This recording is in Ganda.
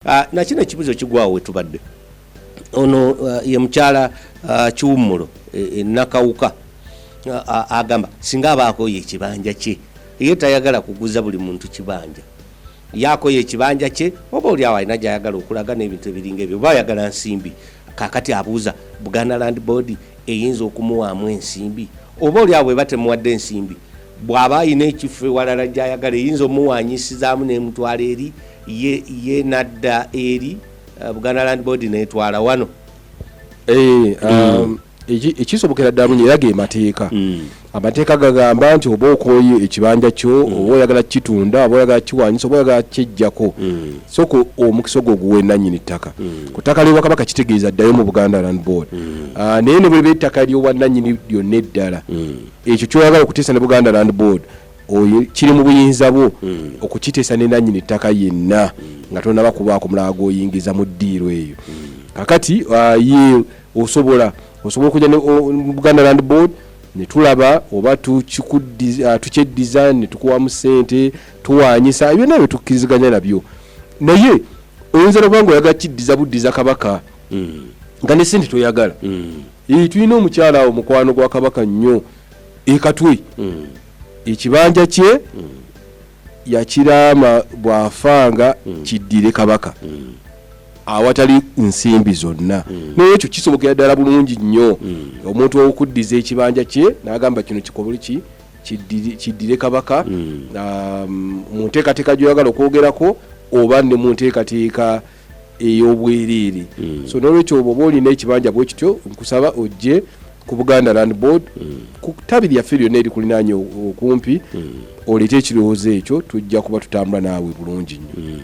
Ah, nakino ekibuzo kigwawo wetubadde ono ye mukyala kiwummulo e, e, nakawuka agamba singa aba akoye ekibanja kye, ye tayagala kuguza buli muntu kibanja, ye akoye ekibanja kye, oba oli awo alina gyayagala okulaga n'ebintu ebiringa ebyo, oba ayagala nsimbi. Kakati abuuza, Buganda Land Board eyinza okumuwaamu ensimbi? Oba oli awo bweba temuwadde ensimbi, bw'aba alina ekifo ewalala gyayagala, eyinza omuwanyisizaamu n'emutwala eri ye, ye nadda eri Buganda Land Board netwala wano? Ekisobokera ddala bulungi, era ge mateeka. Amateeka gagamba nti oba okooye ekibanja kyo, oba oyagala kukitunda, oba oyagala kukiwanyisa, oba oyagala kukyejjako, sooka omukisa ogwo oguwe nannyini ttaka. Ku ttaka ly'Obwakabaka kitegeeza ddayo mu Buganda Land Board. Ah, naye ne bweba ettaka ly'obwannannyini lyonna eddala, ekyo kyoyagala okuteesa ne Buganda Land Board, oyo kiri mu buyinza bwo okukiteesa ne nannyini ttaka yenna nga tonaba kubaako mulala gw'oyingiza mu ddiiro eyo. Kakati ye osobola okujja ne Buganda Land Board ne tulaba oba tukyeddiza ne tukuwamu ssente, tuwanyisa, byonna bye tukkiriziganya nabyo. Naye oyinza nokuba nga oyagala kiddiza buddiza Kabaka nga ne ssente toyagala. Tulina omukyala awo, mukwano gwa Kabaka nnyo, ekatwe ekibanja kye yakiraama bw'afanga kiddire Kabaka awatali nsimbi zonna. Naye ekyo kisobokera ddala bulungi nnyo, omuntu okuddiza ekibanja kye n'agamba kino kikobole ki kiddire Kabaka mu nteekateeka gy'oyagala okwogerako oba ne mu nteekateeka ey'obwereere. So n'olwekyo bw'oba olina ekibanja bwe kityo, nkusaba ojje ku Buganda Land Board, ku ttabi lyaffe lyonna erikulinaanye okumpi, oleete ekirowoozo ekyo, tujja kuba tutambula naawe bulungi nnyo.